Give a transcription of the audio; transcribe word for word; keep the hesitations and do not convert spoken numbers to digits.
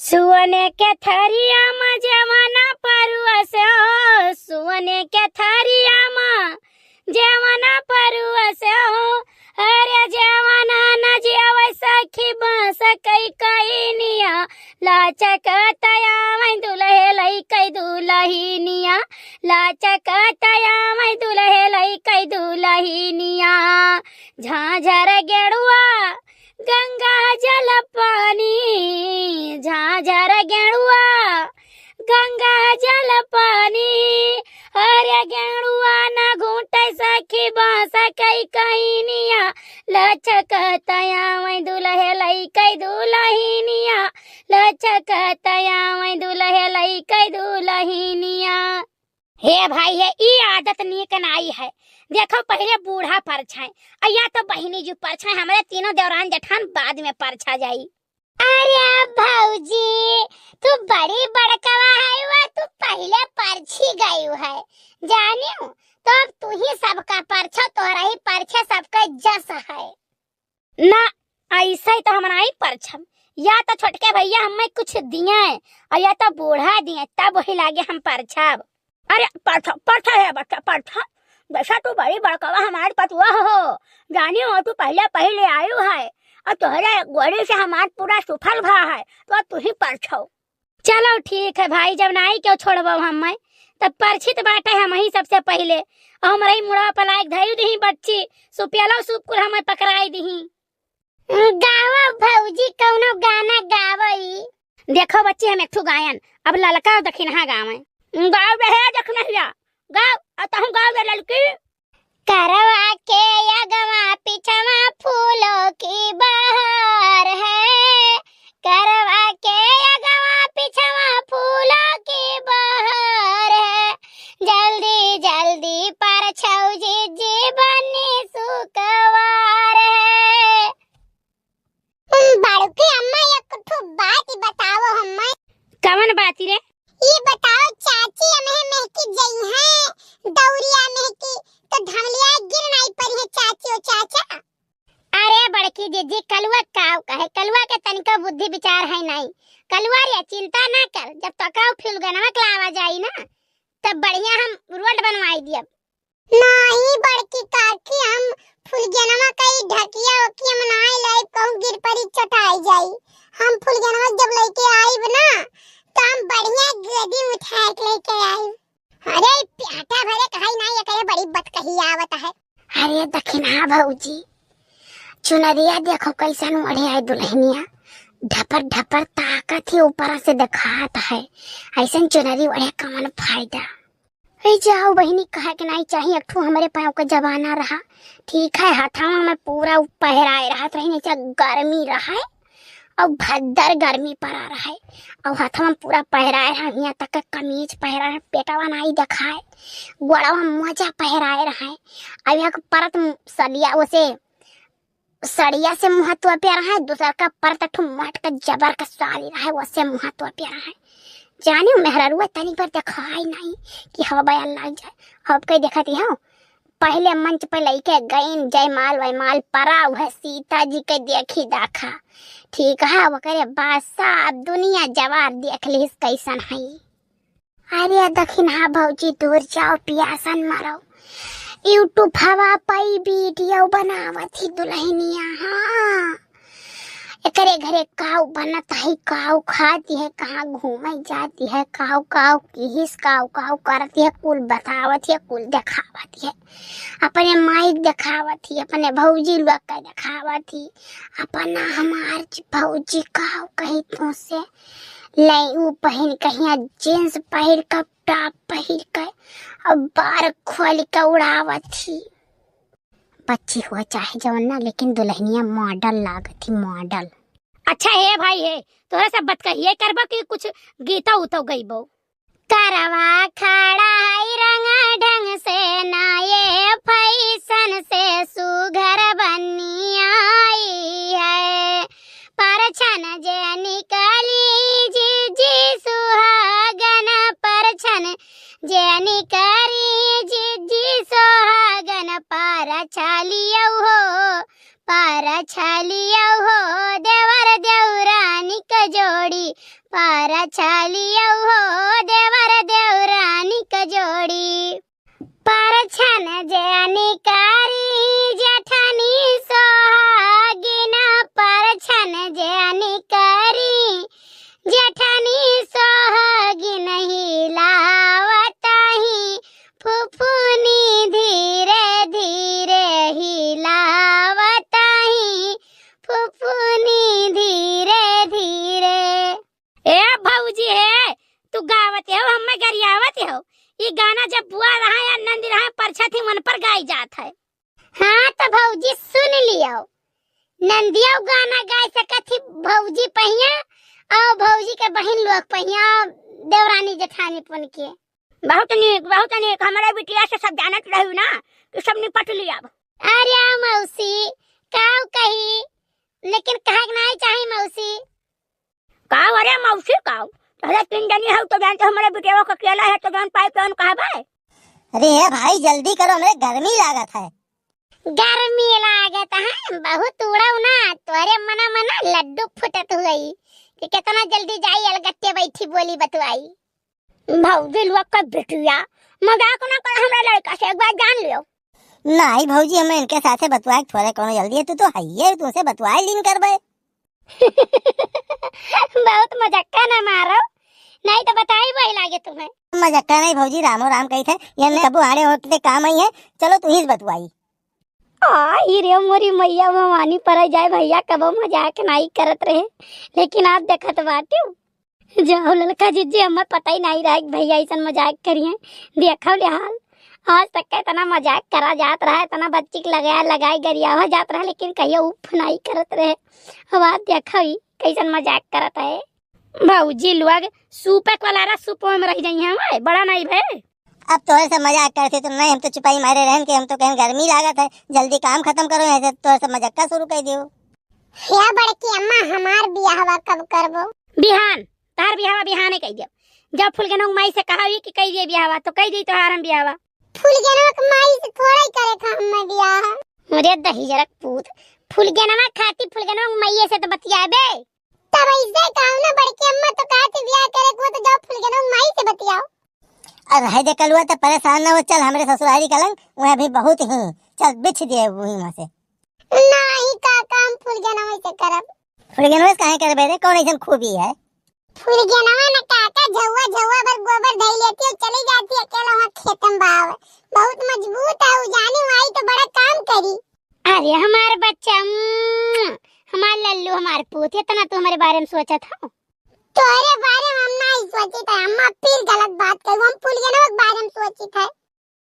सुअने के थरिया मा जेवना परुअस हो, सुअने के थरिया मा जेवना परुअस हो, अरे जेवना न जेवै सखी बाँस कई कइनिया, लचकत आवै दुलहे लइकै दुलहिनिया, लचकत आवै दुलहे लइकै दुलहिनिया। झाँझर गेड़ुआ गंगा जल पानी, झाँझर गेड़ुआ गंगा जल पानी, अरे गेड़ुआ न घूँटै सखी बाँस कई कइनिया, लचकत आवै दुलहे लइकै दुलहिनिया, लचकत आवै दुलहे लइकै दुलहिनिया। हे भाई, हे ई आदत नीक नाई है। देखो, पहिले बूढ़ा परछै, अ या तो बहिनी जू परछै, हमरे तीनों देवरान जेठान बाद में परछा जाई। अरे भौजी, तू बड़ी बड़कवा है, वो तू पहिले परछी गयू है, जानियो, तो अब तू ही सबका परछो, तोहरा ही परछे सबके जस है। ना, अइसै तो हम नाई परछब। या तो छोटके भइया हम्मै कुछ दिए, अ या तो बूढ़ा दिए, तब वही लागे हम परछब। अरे परछो, परछो हे बच्चा, परछो। जैसा तू बड़ी बड़कवा हमार पतुआ हो, जानी हो तू पहिले पहिले आयु है, अ तोहरे गोड़ी से हमार पूरा सुफल भा है, तो तू ही परछो। चलो ठीक है भाई, जब नाई केहू छोड़बो हम्मै, तब परछित बाटे हमहीं सबसे पहिले। अ हमरही मुड़वा पर लाइक धई दिहीं बच्ची, सुपियलो सुप कुल हम्मै पकड़ाई दिहीं। गावा भौजी, कौनो गाना गावा ई। देखो बच्ची, हम एक ठो गायन, अब ललका अउर दखिनहा गावे। गाव रे हे दखिनहिया, गाव, अ तहूँ गाव रे ललकी। करवा के अगवा पिछवा फूलों की बहार है, करवा के अगवा पिछवा फूलों की बहार है, जल्दी जल्दी परछौ जिज्जी बनी सुकवार है। बड़की अम्मा, एक ठो बात बताओ हम्मै। कवन बात रे? ई बताओ चाची, अम्हे मेहकी जइहैं दौरिया मेहकी, तो धमलिया गिर नाई परिहैं चाची ओ चाचा। अरे बड़की जिज्जी, कलुआ काव कहे, कलुआ के तनिको बुद्धि विचार है नाई। कलुआ रे, चिंता ना कर, जब तोका फुलगनवा के लावा जाई ना, तब बढ़िया हम रोड बनवाई दियब। नाहीं बड़की काकी, हम फुलगनवा कई ढकिया ओकिया में नाई लाइब, कहूँ गिर पड़ी चोटाई जाई। हम फुलगनवा जब लइके आइब ना, तो हम बढ़िया गोदी उठाए के लइके आइब। अरे ई प्याटा भरे कहाई नाई, एकरे बड़ी बतकही आवत है। अरे दखिनहा भौजी, चुनरिया देखो कैसन ओढ़े है दुलहिनिया, ढपर ढपर ताकत ही ऊपर से देखात है। ऐसन चुनरी ओढ़े कवन फायदा? ए जाओ बहिनी, कहे के नाई चाही, एक ठो हमरे पाँव का जमाना रहा। ठीक है, हथवा में पूरा उ पहिराए रहत रही, ऐसे गर्मी रहे और भद्दर गर्मी पड़ा रहे, और हथवा में पूरा पहिराए रहा, हियाँ तक के कमीज पहिरा रहे, पेटवा नाई देखाए, गोड़वा मोजा पहिराए रहे, अब एक परत सलिया ओसे सड़िया से मुँह तोपे रहे, दूसर का परत ठो मट के जबर के साड़ी रहे, वसे मुँह तोपे रहे। जानी मेहररुआ तनी पर देखाई नाई कि हवा बयार लाग जाए। अब कई देखत ही हो, पहिले मंच पे लइके गईन, जयमाल वयमाल परा, उहे सीता जी के देखी दाखा। ठीक है, ओकरे बाद सब दुनिया जवार देख लिहिस कैसन हई। अरे दखिनहा भौजी, दूर जाओ, पियासन मरो। YouTube हवा पई video बनावत ही दुलहिनिया। हाँ, एकरे घरे काऊ बनत है, काऊ खाती है, कहाँ घूमे जाती है, काऊ काऊ किहिस, काऊ काऊ करती है, कुल बतावत है, कुल देखावत है। अपने माई देखावत ही, अपने भौजी लोग के देखावत ही, अपना हमार भौजी काऊ कही तुमसे। ले ऊ पहिन के हियाँ jeans पहिर के, top पहिर के, और बार खोल के उड़ावत ही। बच्ची हुआ चाहे जवन ना, लेकिन दुलहिनिया model लागत ही, model। अच्छा हे भाई हे, तोहरा सब बतकहिए करबो कि कुछ गीतो उतो गइबो? करवा खड़ा है रंगा ढंग से, नए fashion से सुघर बनी आई है। परछन जे निकली जिज्जी सुहागन, परछन जे निकली जिज्जी सुहागन, परछा लियो हो, परछा लियो हो, देवर देवरानी क जोड़ी, परछा लियो हो देवर देवरानी क जोड़ी। परछन जनि करी जेठानी सोहागिन, परछन जनि करी जेठानी सोहागिन, हिलावत ही फुफुनी धीरे धीरे, हिलावत ही फुफुनी धीरे धीरे। ए भौजी हे, तू गावत हो, हम्मे गरियावत हो। ई गाना जब बुआ रहा या नंदी रहा, परछा थी मन पर गाई जात है। हाँ तो भौजी सुन लियो, नंदियो गाना गाय सकत ही भौजी पहिया, और भौजी के बहिन लोग पहिया, देवरानी जेठानी पुन के। बहुत नीक, बहुत नीक। हमरे बिटिया से सब जानत रहू ना कि सब निपट लियाब। अरे मौसी, काऊ कही, लेकिन कहे के नाई चाही मौसी। काऊ, अरे मौसी काऊ, तोहरे तीन जनी हऊ तो जानते हमरे बिटिया को अकेला है तो जान पाए कौन कहबे। अरे हे भाई जल्दी करो, हमरे गर्मी लागत है। गर्मी लागत है, बहुत उड़ाऊ ना, तोहरे मना मना लड्डू फुटत हुई कि कितना जल्दी जाई अलगट्टे बैठी बोली बतवाई। भौजी लोग का बिटिया, मजाक ना कर हमरा लड़का से, एक बार जान लियो। नहीं भौजी, हमें इनके साथे बतवाए के थोड़े कौनो जल्दी है, तू तो हइये, तुमसे बतवाए लीन करबे। बहुत मजाक ना मारो, नहीं तो बताई वही लागे तुम्हें। मजाक नहीं भौजी, रामो राम कही थे, ये नहीं कबू आड़े होते काम आई है, चलो तू ही बतवाई। आई रे मोरी मैया भवानी, परै जाए भैया, कबो मजाक नाई करत रहे, लेकिन आज देखत बाटिउ। जाओ ललका जिज्जी, हमें पता ही नाई रहा कि भैया ऐसन मजाक करिए। देखो ले हाल, आज तक का इतना मजाक करा जात रहा, इतना बच्ची के लगाया लगाई गरियावा जात रहा, लेकिन कहियो उफ नाई करत रहे। अब आज देखो ही कैसन मजाक करत है। भौजी लोग सूपे कोलारा सूपो में रह जाई हैं, ओए, बड़ा नाई भे। अब तोहरे से मजाक करते तो नहीं, हम तो चुपाई मारे रहन के, हम तो कहेन गर्मी लागत है, जल्दी काम खत्म करो, ऐसे तोहरे से मजाक का शुरू कर दियो। हे बड़की अम्मा, हमार बियाहवा कब करबो? बिहान, तार बियाहवा बिहाने कह दियो। जब फुलगेनो माई से कहा हुई कि कह दिए बियाहवा, तो कह दी तोहार हम बियाहवा। फुलगेनो के माई से थोड़ा ही करे था हमें बियाह। अरे दहिजरक पूत, फुलगेनवा खाती फुलगेनो माई से तो बतियाबे। तब ऐसे कहो ना बड़की अम्मा, तो कहती बियाह करे को तो जाओ फुलगेनो माई से बतियाओ। अरे है दे कलुआ, तो परेशान ना हो, चल हमरे ससुरारी कलंग, वह भी बहुत ही, चल बिछ दिए वही वहाँ से। नहीं काका, हम फुलगेनवा से करब। फुलगेनवा से काहे करबे रे, कौन ऐसन खूबी है? फुलगेनवा न काका, झौआ झौआ भर गोबर धई लेती है, चली जाती है अकेला वहाँ खेतम बाव। बहुत मजबूत है, उ जानी आई तो बड़ा काम करी। अरे हमार बच्चा, उम्म, हमार लल्लू, हमार पूत, इतना तू हमारे बारे में सोचत हो? तोहरे बारे में हम नहीं सोचित है, अम्मा फिर गलत बात करू, हम फुलगेनवा के बारे में सोचित है।